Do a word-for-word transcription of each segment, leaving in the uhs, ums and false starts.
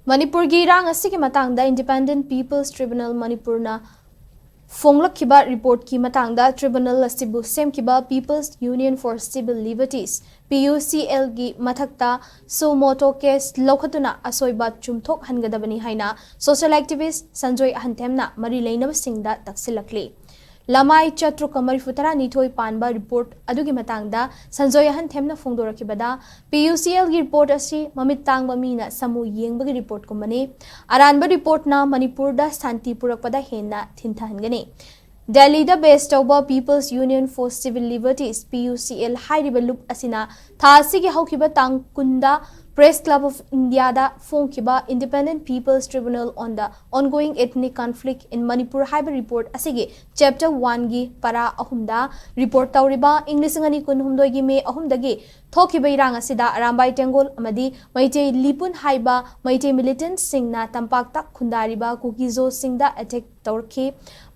ꯃꯅꯤꯄꯨꯔꯒꯤ ꯏꯔꯥꯡ ꯑꯁꯤꯒꯤ ꯃꯇꯥꯡꯗ Independent People's Tribunal ꯃꯅꯤꯄꯨꯔꯅ ꯐꯣꯡꯂꯛꯈꯤꯕ ꯔꯤꯄꯣꯔꯠꯀꯤ ꯃꯇꯥꯡꯗ ꯇ꯭ꯔꯤꯕꯨꯅꯦꯜ ꯑꯁꯤꯕꯨ ꯁꯦꯝꯈꯤꯕ People's Union for Civil Liberties, P U C L ꯒꯤ ꯃꯊꯛꯇ suo motu case ꯂꯧꯈꯠꯇꯨꯅ ꯑꯁꯣꯏꯕ ꯆꯨꯝꯊꯣꯛꯍꯟꯒꯗꯕꯅꯤ ꯍꯥꯏꯅ social activist ꯁꯟꯖꯣꯏ ꯑꯍꯟꯊꯦꯝꯅ ꯃꯔꯤ ꯂꯩꯅꯕꯁꯤꯡꯗ ꯇꯛꯁꯤꯜꯂꯛꯂꯤ꯫ ꯂꯃꯥꯏ ꯆꯥꯇ꯭ꯔꯨꯛꯀ ꯃꯔꯤꯐꯨ ꯇꯔꯥꯅꯤꯊꯣꯏ ꯄꯥꯟꯕ ꯔꯤꯄꯣꯔꯠ ꯑꯗꯨꯒꯤ ꯃꯇꯥꯡꯗ Sanjoy ꯑꯍꯟꯊꯦꯝꯅ ꯐꯣꯡꯗꯣꯔꯛꯈꯤꯕꯗ, P U C L ꯒꯤ ꯔꯤꯄꯣꯔꯠ ꯑꯁꯤ ꯃꯃꯤꯠ ꯇꯥꯡꯕ ꯃꯤꯅ ꯁꯃꯨ ꯌꯦꯡꯕꯒꯤ ꯔꯤꯄꯣꯔꯠꯀꯨꯝꯕꯅꯤ꯫ ꯑꯔꯥꯟꯕ ꯔꯤꯄꯣꯔꯠꯅ ꯃꯅꯤꯄꯨꯔꯗ ꯁꯥꯟꯇꯤ ꯄꯨꯔꯛꯄꯗ ꯍꯦꯟꯅ ꯊꯤꯟꯊꯍꯟꯒꯅꯤ꯫ ꯗꯦꯜꯂꯤꯗ ꯕꯦꯁ ꯇꯧꯕ People's Union for Civil Liberties, P U C L, ꯍꯥꯏꯔꯤꯕ ꯂꯨꯞ ꯑꯁꯤꯅ ꯊꯥ ꯑꯁꯤꯒꯤ ꯍꯧꯈꯤꯕ ꯇꯥꯡ ꯀꯨꯟꯗ Press Club of Indiaꯗ ꯐꯣꯡꯈꯤꯕ Independent People's Tribunal on the Ongoing Ethnic Conflict in Manipur ꯍꯥꯏꯕ ꯔꯤꯄꯣꯔꯠ ꯑꯁꯤꯒꯤ ꯆꯦꯞꯇꯔ ꯋꯥꯟꯒꯤ ꯄꯔꯥ ꯑꯍꯨꯝꯗ ꯔꯤꯄꯣꯔꯠ ꯇꯧꯔꯤꯕ ꯏꯪ ꯂꯤꯁꯤꯡ ꯑꯅꯤ ꯀꯨꯟꯍꯨꯝꯗꯣꯏꯒꯤ ꯃꯦ ꯑꯍꯨꯝꯗꯒꯤ ꯊꯣꯛꯈꯤꯕ ꯏꯔꯥꯡ ꯑꯁꯤꯗ ꯑꯔꯥꯝꯕꯥꯏ ꯇꯦꯡꯒꯣꯜ ꯑꯃꯗꯤ ꯃꯩꯇꯩ ꯂꯤꯄꯨꯟ ꯍꯥꯏꯕ ꯃꯩꯇꯩ ꯃꯤꯂꯤꯇꯦꯟꯠꯁꯤꯡꯅ ꯇꯝꯄꯥꯛꯇ ꯈꯨꯟꯗꯥꯔꯤꯕ ꯀꯨꯀꯤꯖꯣꯁꯤꯡꯗ ꯑꯦꯇꯦꯛ ꯇꯧꯔꯛꯈꯤ꯫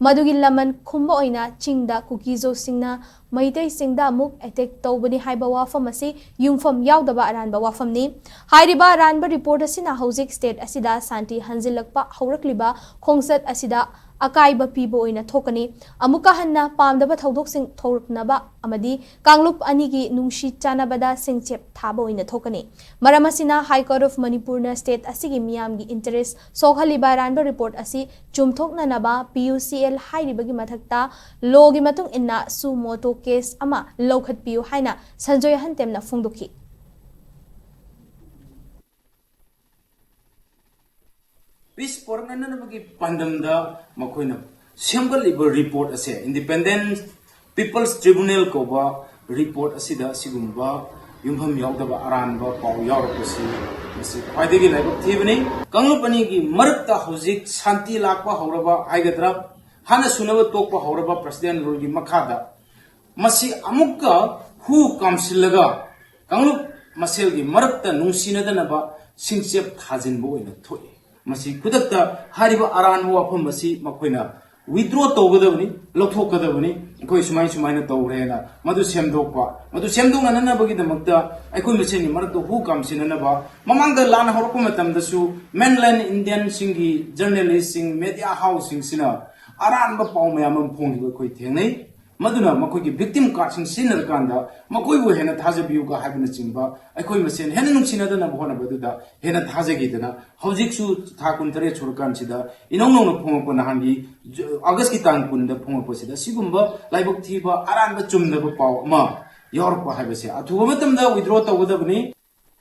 ꯃꯗꯨꯒꯤ ꯂꯃꯟ ꯈꯨꯝꯕ ꯑꯣꯏꯅ ꯆꯤꯡꯗ ꯀꯨꯀꯤꯖꯣꯁꯤꯡꯅ ꯃꯩꯇꯩꯁꯤꯡꯗ ꯑꯃꯨꯛ ꯑꯦꯇꯦꯛ ꯇꯧꯕꯅꯤ ꯍꯥꯏꯕ ꯋꯥꯐꯝ ꯑꯁꯤ ꯌꯨꯝꯐꯝ ꯌꯥꯎꯗꯕ ꯑꯔꯥꯟꯕ ꯋꯥꯐꯝꯅꯤ꯫ ꯍꯥꯏꯔꯤꯕ ꯑꯔꯥꯟꯕ ꯔꯤꯄꯣꯔꯠ ꯑꯁꯤꯅ ꯍꯧꯖꯤꯛ ꯁ꯭ꯇꯦꯠ ꯑꯁꯤꯗ ꯁꯥꯟꯇꯤ ꯍꯟꯖꯤꯜꯂꯛꯄ ꯍꯧꯔꯛꯂꯤꯕ ꯈꯣꯡꯆꯠ ꯑꯁꯤꯗ ꯑꯀꯥꯏꯕ ꯄꯤꯕ ꯑꯣꯏꯅ ꯊꯣꯛꯀꯅꯤ꯫ ꯑꯃꯨꯛꯀ ꯍꯟꯅ ꯄꯥꯝꯗꯕ ꯊꯧꯗꯣꯛꯁꯤꯡ ꯊꯣꯛꯂꯛꯅꯕ ꯑꯃꯗꯤ ꯀꯥꯡꯂꯨꯞ ꯑꯅꯤꯒꯤ ꯅꯨꯡꯁꯤ ꯆꯥꯟꯅꯕꯗ ꯁꯤꯡꯆꯦꯞ ꯊꯥꯕ ꯑꯣꯏꯅ ꯊꯣꯛꯀꯅꯤ꯫ ꯃꯔꯝ ꯑꯁꯤꯅ High Court of ꯃꯅꯤꯄꯨꯔꯅ ꯁ꯭ꯇꯦꯠ ꯑꯁꯤꯒꯤ ꯃꯤꯌꯥꯝꯒꯤ ꯏꯟꯇꯔꯦꯁ ꯁꯣꯛꯍꯜꯂꯤꯕ ꯑꯔꯥꯟꯕ ꯔꯤꯄꯣꯔꯠ ꯑꯁꯤ ꯆꯨꯝꯊꯣꯛꯅꯅꯕ P U C L ꯍꯥꯏꯔꯤꯕꯒꯤ ꯃꯊꯛꯇ ꯂꯣꯒꯤ ꯃꯇꯨꯡ ꯏꯟꯅ suo motu case ꯑꯃ ꯂꯧꯈꯠꯄꯤꯌꯨ ꯍꯥꯏꯅ ꯁꯟꯖꯣꯏ ꯑꯍꯟꯇꯦꯝꯅ ꯐꯣꯡꯗꯣꯛꯈꯤ꯫ ꯄꯤꯁ ꯄꯣꯔꯛꯅꯅꯕꯒꯤ ꯄꯥꯟꯗꯝꯗ ꯃꯈꯣꯏꯅ ꯁꯦꯝꯒꯠꯂꯤꯕ ꯔꯤꯄꯣꯔꯠ ꯑꯁꯦ, Independent People's Tribunal ꯀꯧꯕ ꯔꯤꯄꯣꯔꯠ ꯑꯁꯤꯗ ꯑꯁꯤꯒꯨꯝꯕ ꯌꯨꯝꯐꯝ ꯌꯥꯎꯗꯕ ꯑꯔꯥꯟꯕ ꯄꯥꯎ ꯌꯥꯎꯔꯛꯄꯁꯤ ꯃꯁꯤ ꯈ꯭ꯋꯥꯏꯗꯒꯤ ꯂꯥꯏꯕꯛ ꯊꯤꯕꯅꯤ꯫ ꯀꯥꯡꯂꯨꯞ ꯑꯅꯤꯒꯤ ꯃꯔꯛꯇ ꯍꯧꯖꯤꯛ ꯁꯥꯟꯇꯤ ꯂꯥꯛꯄ ꯍꯧꯔꯕ ꯍꯥꯏꯒꯗ꯭ꯔꯥ, ꯍꯥꯟꯅ ꯁꯨꯅꯕ ꯇꯣꯛꯄ ꯍꯧꯔꯕ President Rule ꯒꯤ ꯃꯈꯥꯗ ꯃꯁꯤ ꯑꯃꯨꯛꯀ ꯍꯨ ꯀꯥꯝꯁꯤꯜꯂꯒ ꯀꯥꯡꯂꯨꯞ ꯃꯁꯦꯜꯒꯤ ꯃꯔꯛꯇ ꯅꯨꯡꯁꯤꯅꯗꯅꯕ ꯁꯤꯡꯆꯦꯞ ꯊꯥꯖꯤꯟꯕ ꯑꯣꯏꯅ ꯊꯣꯛꯏ꯫ ꯃꯁꯤ ꯈꯨꯗꯛꯇ ꯍꯥꯏꯔꯤꯕ ꯑꯔꯥꯟꯕ ꯋꯥꯐꯝ ꯑꯁꯤ ꯃꯈꯣꯏꯅ withdraw ꯇꯧꯒꯗꯕꯅꯤ, ꯂꯧꯊꯣꯛꯀꯗꯕꯅꯤ꯫ ꯑꯩꯈꯣꯏ ꯁꯨꯃꯥꯏ ꯁꯨꯃꯥꯏꯅ ꯇꯧꯈ꯭ꯔꯦꯅ ꯃꯗꯨ ꯁꯦꯝꯗꯣꯛꯄ, ꯃꯗꯨ ꯁꯦꯝꯗꯣꯛꯅꯅꯕꯒꯤꯗꯃꯛꯇ ꯑꯩꯈꯣꯏ ꯃꯁꯦꯟꯒꯤ ꯃꯔꯛꯇ ꯍꯨ ꯀꯥꯝꯁꯤꯟꯅꯅꯕ, ꯃꯃꯥꯡꯗ ꯂꯥꯟ ꯍꯧꯔꯛꯄ ꯃꯇꯝꯗꯁꯨ mainland Indianꯁꯤꯡꯒꯤ journalistꯁꯤꯡ, media houseꯁꯤꯡꯁꯤꯅ ꯑꯔꯥꯟꯕ ꯄꯥꯎ ꯃꯌꯥꯝ ꯑꯃ ꯐꯣꯡꯈꯤꯕ ꯑꯩꯈꯣꯏ ꯊꯦꯡꯅꯩ꯫ ꯃꯗꯨꯅ ꯃꯈꯣꯏꯒꯤ victim cardꯁꯤꯡ ꯁꯤꯖꯤꯟꯅꯔꯀꯥꯟꯗ ꯃꯈꯣꯏꯕꯨ ꯍꯦꯟꯅ ꯊꯥꯖꯕꯤꯌꯨꯒ ꯍꯥꯏꯕꯅꯆꯤꯡꯕ, ꯑꯩꯈꯣꯏ ꯃꯁꯦꯟ ꯍꯦꯟꯅ ꯅꯨꯡꯁꯤꯅꯗꯅꯕ ꯍꯣꯠꯅꯕꯗꯨꯗ ꯍꯦꯟꯅ ꯊꯥꯖꯈꯤꯗꯅ, ꯍꯧꯖꯤꯛꯁꯨ ꯊꯥ ꯀꯨꯟꯇꯔꯦꯠ ꯁꯨꯔꯀꯥꯟꯁꯤꯗ ꯏꯅꯧ ꯅꯧꯅ ꯐꯣꯡꯉꯛꯄ ꯅꯍꯥꯟꯒꯤ ꯖꯨ-, Augustꯀꯤ ꯇꯥꯡ ꯀꯨꯟꯗ ꯐꯣꯡꯉꯛꯄꯁꯤꯗ ꯁꯤꯒꯨꯝꯕ ꯂꯥꯏꯕꯛ ꯊꯤꯕ ꯑꯔꯥꯟꯕ ꯆꯨꯝꯗꯕ ꯄꯥꯎ ꯑꯃ ꯌꯥꯎꯔꯛꯄ ꯍꯥꯏꯕꯁꯦ ꯑꯊꯨꯕ ꯃꯇꯝꯗ withdraw ꯇꯧꯒꯗꯕꯅꯤ꯫